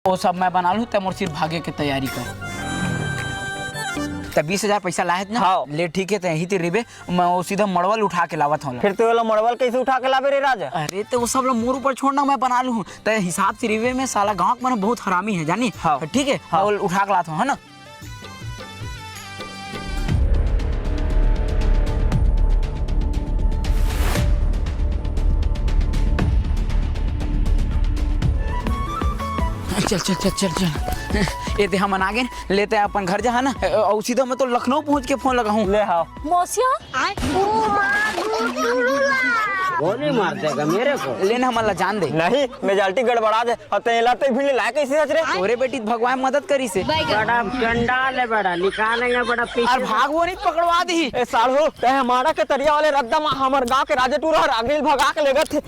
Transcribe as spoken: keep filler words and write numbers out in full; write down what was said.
वो सब मैं बना लूँ, तै मोर सिर्फ भागे के तैयारी कर। तै बीस हजार पैसा लाहे ना? हाँ। ले ठीक है, तै यहीं ते रिबे, मैं वो सीधा मड़वल उठा के लावत हूँ। फिर तू वाला मड़वल कैसे उठा के लाबे रे राजा? अरे तो वो सब ला मोर ऊपर छोड़ना, मैं बना लूँ। तै हिसाब से रिबे में साला गाँव के मन बहुत हरामी है जानी। हाँ। ठीक है, हाँ। मैं वो उठा के लात हूँ, है ना? चल, चल, चल, चल, चल। ये ते हमन आ गेन, ले तै अपन घर जा, है ना? अउ सीधा मैं तो लखनऊ पहुंच के फोन लगाहूँ। ले हाँ। मौसिया? गोली मार देगा मेरे को। ले ना, हमन ला जान दे। नहीं, मेजाल्टी गड़बड़ा दे। अउ तेला ते भिड़ लाए कैसे हच रे? ओरे बेटी भगवान मदद करी से। बड़ा चंडाल है, बड़ा निकाल है, बड़ा पीछे। अरे भाग, वो नहीं पकड़वा दी। ए साढ़ू, तै हमारा के तरिया वाले रद्दा मा हमर गांव के राजे टूरा हर आगरी भगा के लेगत थे।